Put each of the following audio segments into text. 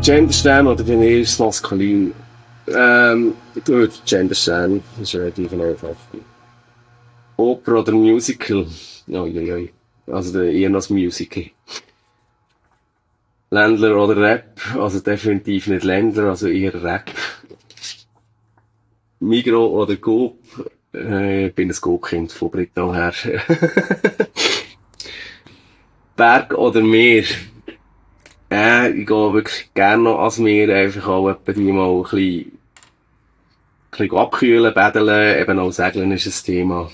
Genderstern oder generisches Maskulin? Ich würde Genderstern, das ist relativ einfach. Oper oder Musical? Oi. Also eher das Musical. Ländler oder Rap? Also definitiv nicht Ländler, also eher Rap. Migros oder Coop? Ich bin ein Coop-Kind von Britannien her. Berg oder Meer? Ich gehe wirklich gerne noch ans Meer, einfach auch etwa die mal ein bisschen abkühlen, baden, eben auch Segeln ist ein Thema.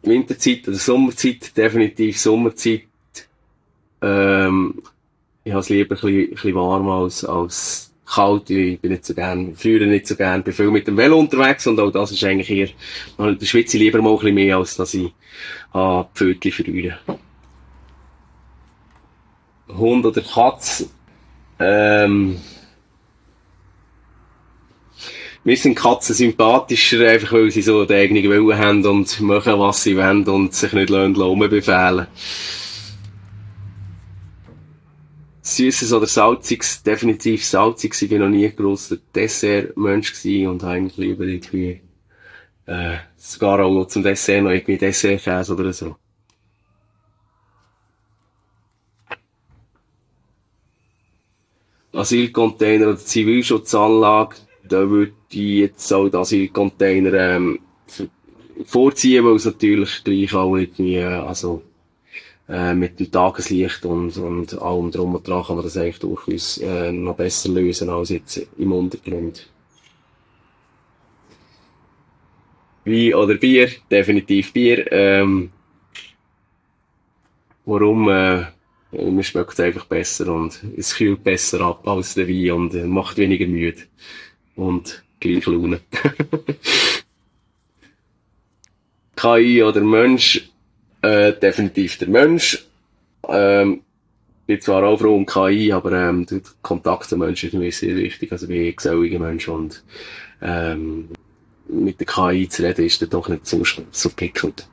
Winterzeit oder Sommerzeit? Definitiv Sommerzeit. Ich habe es lieber ein bisschen warm als kalt. Ich bin nicht so gern, früher nicht so gern, bin viel mit dem Velo unterwegs und auch das ist eigentlich eher, in der Schweiz lieber mal ein bisschen mehr, als dass ich die Pfötchen verliere. Hund oder Katz? Mir sind Katzen sympathischer, einfach weil sie so den eigenen Willen haben und machen, was sie wollen und sich nicht befehlen. Süßes oder Salziges? Definitiv Salziges. Ich bin noch nie ein grosser Dessert-Mensch gewesen und habe eigentlich lieber irgendwie, sogar auch zum Dessert noch irgendwie Dessertkäse oder so. Asylcontainer oder Zivilschutzanlage? Da würde ich jetzt auch den Asylcontainer, vorziehen, weil es natürlich gleich auch irgendwie, mit dem Tageslicht und allem drum und dran kann man das eigentlich durchaus noch besser lösen als jetzt im Untergrund. Wein oder Bier? Definitiv Bier. Warum? Mir schmeckt es einfach besser und es kühlt besser ab als der Wein und macht weniger müde. Und gleich Laune. KI oder Mensch? Definitiv der Mensch. Bin zwar auch froh um KI, aber der Kontakt zum Menschen ist mir sehr wichtig. Also ich bin ein geselliger Mensch und mit der KI zu reden ist dann doch nicht so pickelt.